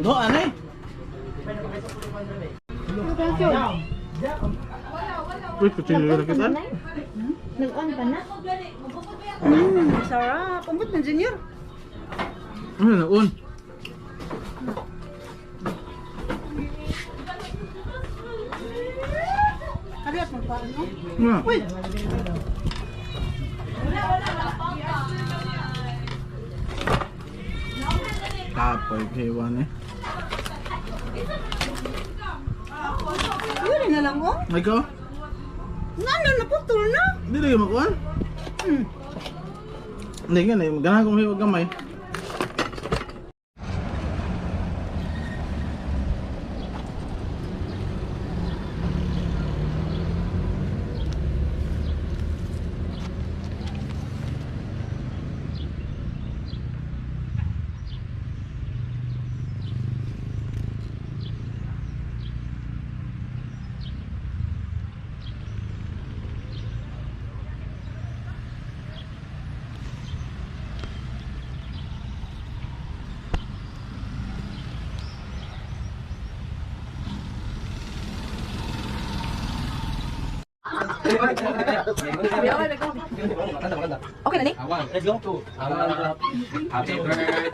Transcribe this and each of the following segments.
No, ano eh? Uy, kutsilyo na kita. Nag-on pa na? Sarap. Ambot na, Junior. Ano na, on? Kariat mo pa, ano? Nga. Uy! Kapoy, hiwan eh. Yun na lang, oh. Ikaw? Nano, naputol na. Hindi lagi makuha? Hmm. Hindi nga eh, ganahan kong hiwag gamay. Okay na ni? Let's go. Happy birthday.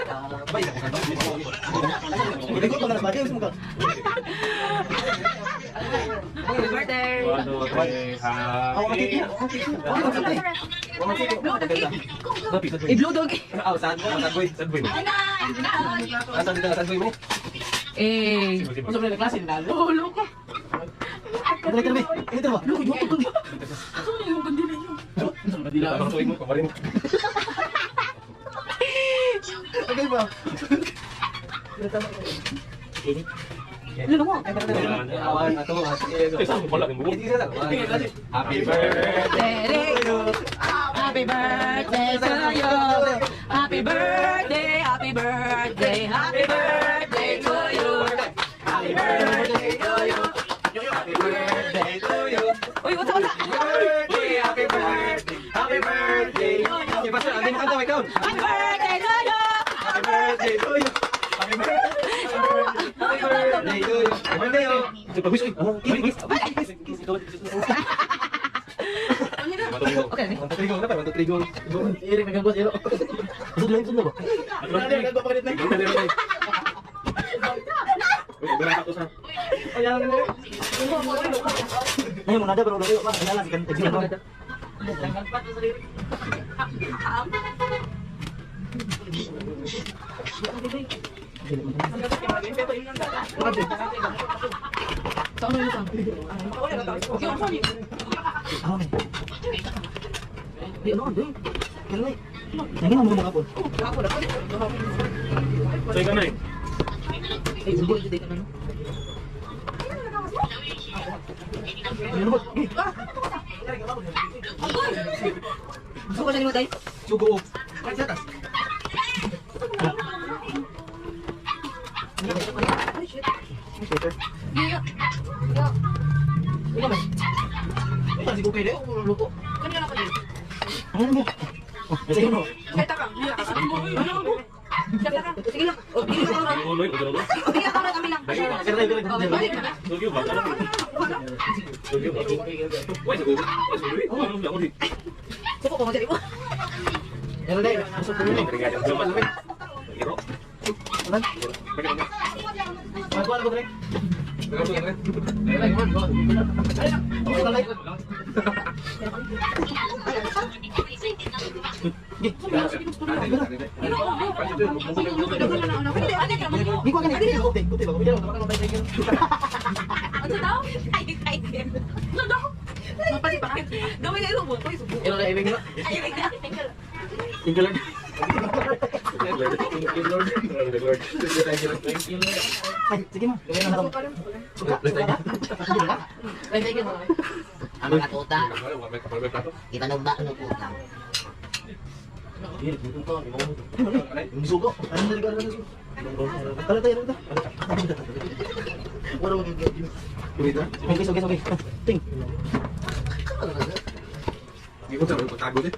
Happy birthday! One, two, three, happy. Blow the cake! I-blow dog! Oh, sad boy, sad boy, sad boy. Asan dito, sad boy mo? Eh! Lolo ko! Dila, mo, pamarin. Lolo mo! Awan, ato, Happy birthday. Happy birthday to you! Happy birthday! Happy birthday! Happy birthday to you! Happy birthday to you! Happy birthday to you. Uy, what's up, what's up? Birthday, happy birthday, happy birthday. Okay, basta, hindi mo kanta, ikaw. Happy birthday to you! Happy birthday to you. Happy birthday. Happy birthday to you. Happy birthday, oh. Kiss, kiss, kiss, kiss. Okay, One, two, three, go na pa. One, two, three, go. Go. Gusto ko na nimo, Day. Sige lang. O, dili ka lang. O, dili ka lang kami lang. O, balik ka na. Suko ko mo. Ano daw? Ay, ay. Ano daw? Mapalit pa. Gawin na ito mo. Ay, ay, ay. Ang mga tuta, ipanugba ng utang. Hindi ko sa pagtago din.